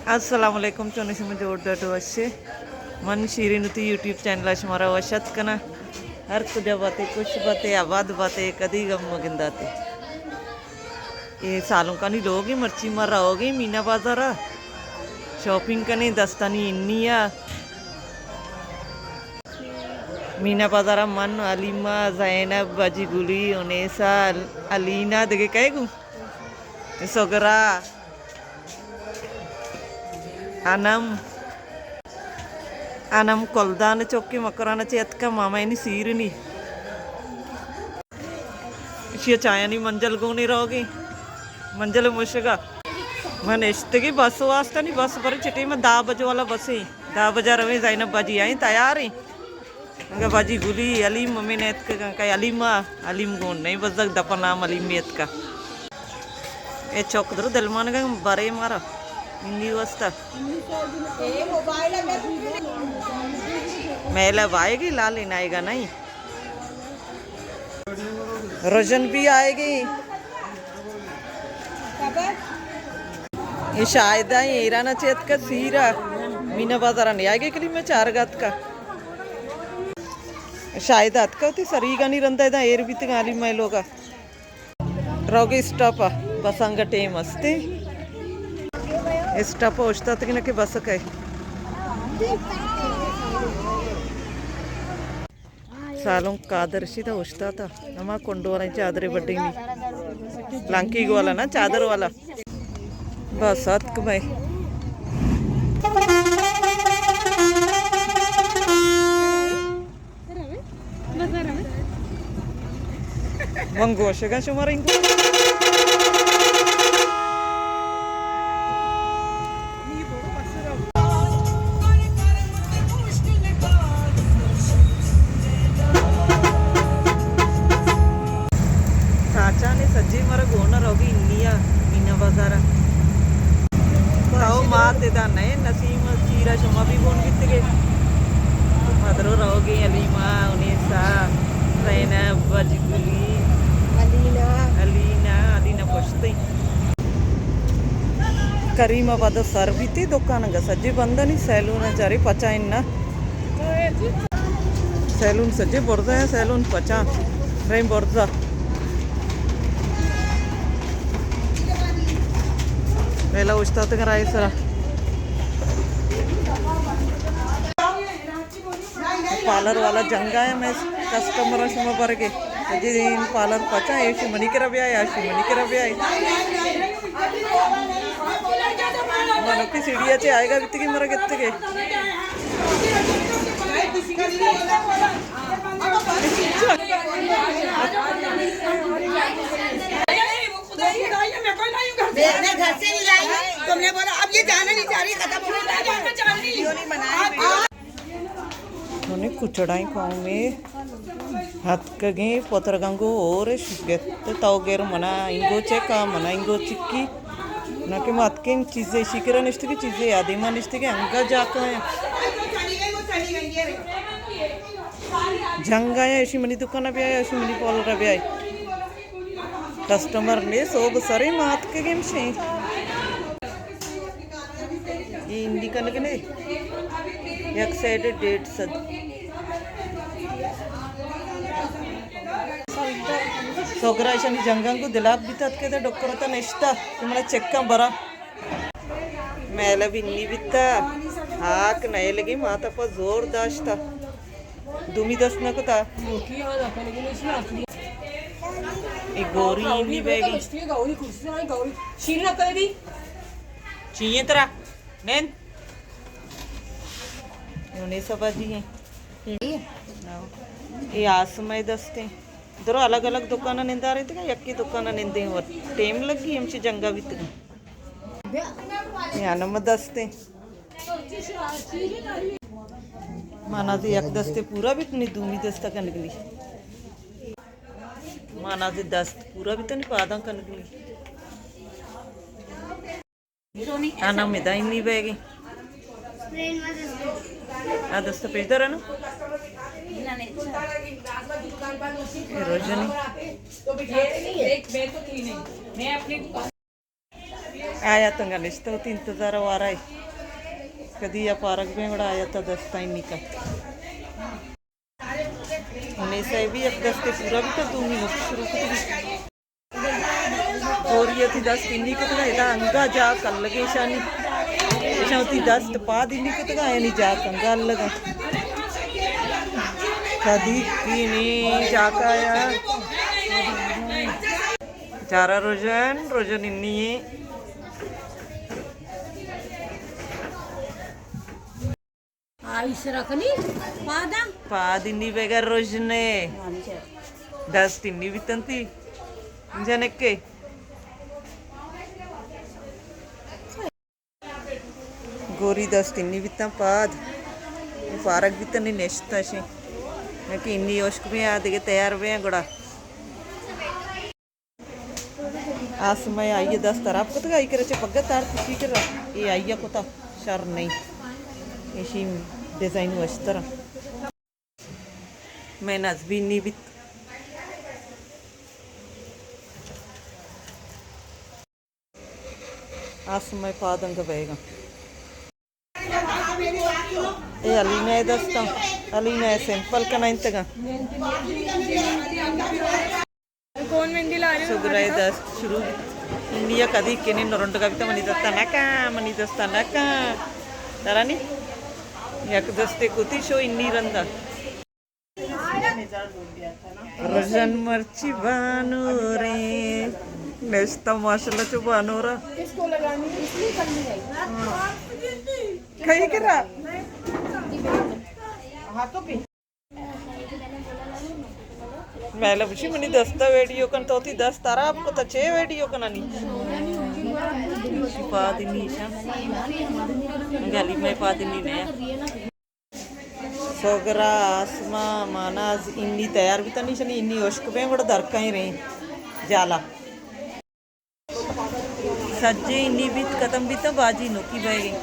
السلام علیکم، چونیں شما؟ جوڑ ڈڈ وشے؟ من شیرین وتی یوٹیوب چینل ءَ شمارا وش اتک کناں۔ ہر کجا باتے، خوش باتے، آباد باتے، کدی غم مگنداتے۔ اے سالونکانی لوگے، مرچی ما روگیں مینا بازار ءَ شاپنگ کنیں، دستانی انی ءَ۔ مینا بازار ءَ من، علیمہ، زینب، باجی گلی، انیسہ، علینا، دگہ کئے گوں؟ سگرا، انم، انم کلدان چوکی مکران چہ اتکا، مامینی سیرنی۔ ایشی ءَ چایانی منجل گونے روگیں، منجل مشگا۔ من اشتگی بس واسطہ نی، بس برے چٹی میں دہ بجے والا بس ہیں، دہ بجے رویں، زینب باجی آئیں، تیار ہیں۔ انگا باجی گلی، علیم ہمے نیتکگ، انگا علیما، علیم گون نہیں، بزگ دپا نام علیم نیتکا۔ اے چوک درو دلمانگا برے مارا، ہندی واسطہ۔ میلہ بائے گی، لالے نائے گا نہیں۔ رژن بھی آئے گی۔ اے شاہدہ ایران چہ اتکا سیرا مینا بازار ءَ نیائے گی، کلی میں چارگا اتکا۔ شاہدہ اتکا وتی سریگانی رندا ادا ایر بیتگاں علیمہ لوگا۔ روگے اسٹاپ ءَ، بس انگا ٹیم استے۔ اسٹاپ ءَ اوشتاتگیں کہ بس کئے۔ سالونک قادر رشید ءَ اوشتاتا، ہما کنڈوالیں چادرے بڈینی، لانکی والا نا، چادر والا۔ بس اتک بھائی۔ من گوشگاں شمارا انگو۔ ساچان سجے مارا گون روگی انیا مینا بازارا۔ تو مات ادا نئے، نسیم چیرا شما بھی گون بیتگے۔ مدرو روگی علیما، انیسا، زینب، بجگلی، علینا۔ علینا، علینا پشتی۔ کریم آباد سر بیتی دکان انگا سجے بندنی، سیلون چارے پچائن نا۔ سیلون سجے برزا ہے، سیلون پچا رہی برزا۔ میلہ اوشتاتگ رائے سرا۔ پارلر والا جنگا ہے، میں کسٹمر شما برگے۔ سجے دین پارلر پچا، ایشی منی کرا بیائے، ایشی منی کرا بیائے۔ منوکی سیڑھیا چے آئے گا بیتگی مرا گتگے۔ میں، میں گھر سے نہیں لائی ہوں، تم نے بولا اب یہ جانا نہیں چاہ رہی، ختم ہو گیا۔ منی کچڑائیں قومے اتکگیں پترگاں گوں ہورش گت، تو گر منا انگو چکا، منا انگو چکی۔ نہ کہ ما اتکیں چیزے اشی کرا نشتگی، چیزے آدیما نشتگی، انگا جاکا ہیں۔ جنگ آیا، اشی منی دکانا بیائے، اشی منی پارلرا بیائے۔ کسٹمر نے سوب سرے ما اتکگیں شیں۔ اے ہندی کنگ نے، یک سیٹ ڈیڑھ سد۔ سوگرا ایشانی جنگاں گوں دلاپ بیتگ کہ ڈکر تا نشتہ کہ منا چکاں برا۔ میلہ بنی بیتہ، ہاک نئے لگی، ماتا پہ زور داشتہ۔ دومی دست نہ کتا۔ اے گوری انی بیگی۔ چیئے ترا؟ نند۔ انیسہ باجی ہیں۔ اے آسمہ دستیں۔ درو الگ الگ دکان نندارے تک، یکی دکان نندیں اور ٹیم لگی ہمچی جنگا بیتگی۔ یا نم دستیں۔ مانا دی یک دستے پورا بیت نی، دومی دستا کنگلی۔ مانا دی دست پورا بیت نی، پاداں کنگلی۔ آ نام ادا انی بیگی۔ آ دست پیش دارا نا۔ اے روژنی۔ آیا تنگا نشتہ وتی انتظار وارا ہے۔ کدی یا پارگ بیں گڑا آیا تا دستا انی کا۔ میسا بھی یک دستے پورا بھی تو دومی نک شروع کتگی۔ گوری وتی دست انی کتگا، ادا انگا جاک الگے ایشانی۔ ایشاں وتی دست پاد انی کتگا، یعنی جاک انگا الگا۔ کدی کی نی جاک آیا۔ چارا روژن، روژن انی۔ آئی سرا کنی پادا۔ پاد انی بگر روژنے۔ دست انی بیتنتی جنکے۔ گوری دست انی بیتن پاد۔ پارگ بیتن نشتہ شی۔ کہ انی اشک بیں آ دگہ تیار بیں گڑا۔ آسمہ آئی دست خراب کتگا، آئی کرا چہ پگہ تار تشی کرا، اے آئی کتا شر نہیں۔ ایشی ڈیزائن وشتر۔ میں نزبی نی بیت۔ آسمہ پادنگ بیگا۔ اے علینا دستاں، علینا سمپل کنائنتگاں۔ کون مہندی لا رہے ہو؟ سگرا دست شروع۔ انڈیا کدی کنے نرنڈگا بیتا منی دستا نکا، منی دستا نکا۔ ترانی یک دستے کتی شو انی رندا۔ رژن مرچی بانوریں۔ نشتہ ماشاءاللہ چو بانورا۔ کئی کرا؟ میلا بشی منی دستا ویڈیو کن، تو تی دست خراب کو تا چے ویڈیو کنانی؟ پادنی شا۔ گلی میں پادنی نیا۔ سوگرا، آسما، ماناز انی تیار بیتن، ایشانی انی اشک بیں گڑا درکائیں ریں جالا۔ سجے انی بیت ختم بیتن، باجی نوکی بئیگیں۔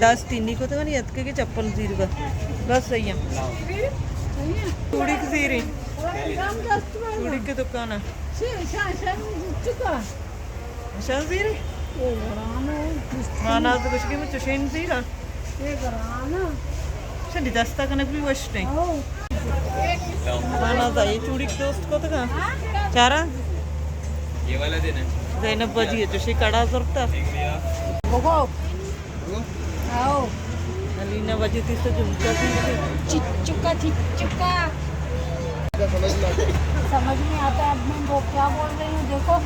دست انی کتگنی اتکے کہ چپل زیرگا۔ بس صحیح ہیں۔ چوڑیک زیریں۔ چوڑیک کے دکان ہے۔ شان زیرے؟ مانا تو کچھ کہ میں چشین زیرا۔ شنی دستا کنک بھی وشنے۔ مانا دا یہ چوڑیک دوست کو تکا۔ چارا؟ یہ والا دینا۔ زینب بجی ہے، چشی کڑا زرتا۔ بگو۔ آؤ۔ علینا وجہ تھی سے جمکا تھی سے۔ چچکا، چچکا۔ سمجھ نہیں آتا ہے اب میں وہ کیا بول رہی ہوں، دیکھو۔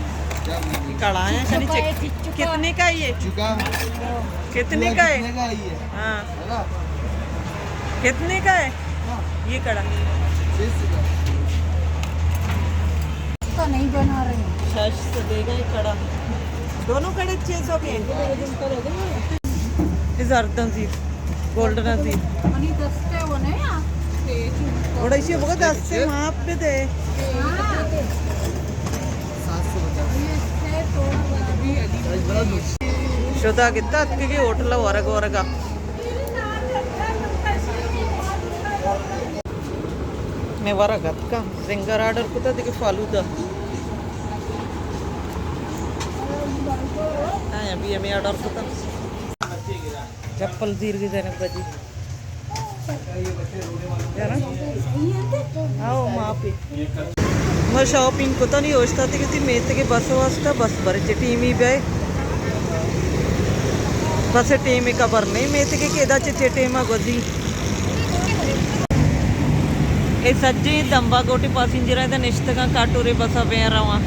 کڑا ہے، چچکا ہے، چچکا۔ کتنے کا ہے یہ؟ چکا۔ کتنے کا ہے؟ کتنے کا ہے یہ؟ ہاں۔ ہے نا؟ کتنے کا ہے؟ ہاں۔ یہ کڑا۔ بیس روپے۔ تو نہیں بنا رہی ہوں۔ شش سے دے گئے کڑا۔ دونوں کڑے چھ سو کے ہیں۔ یہ زردن زیر، گولڈن زیر۔ منی دستے وہ نہیں آ۔ اور ایسے بہت دستے وہاں پہ دے۔ ہاں۔ یہ سے تو شدا گتا اتکگی ہوٹل ورگ ورگا۔ میں ورگ اتکا، زنگر آرڈر کتا، دیگہ فالودہ۔ ہاں، ابھی ہمیں آرڈر کتا۔ چپل زیرگی زینب بجی۔ آؤ، معافی۔ ما شاپنگ کتا نی اوشتاتی کسی میتگے بس واسطہ، بس برے چہ ٹیمی بے۔ بس ٹیمی خبر نہیں، میتگے کہ ادا چہ چہ ٹیما گوزی۔ اے سجیں دمبا گوٹے پاسنجر ادا نشتگاں، کاٹورے بسا بے رواں۔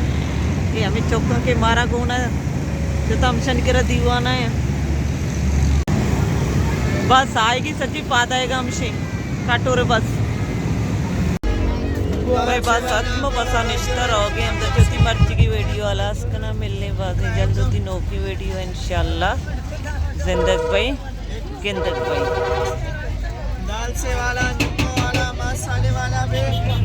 اے ہمیں چوکاں کہ مارا گونا جتا ہمشن کرا دیوانا ہے۔ بس آئے گی سجی پاد آئے گا ہمشیں۔ کٹور بس۔ بھائی بس ختم، بس نشتہ رہوگے، ہم تو چوتی مرچی کی ویڈیو آلاس کنا، ملنے بازیں جلد ہوتی نوکی ویڈیو انشاءاللہ۔ زندگ بھائی، گندگ بھائی۔ دال سے والا، نمک والا، مسالے والا بھی۔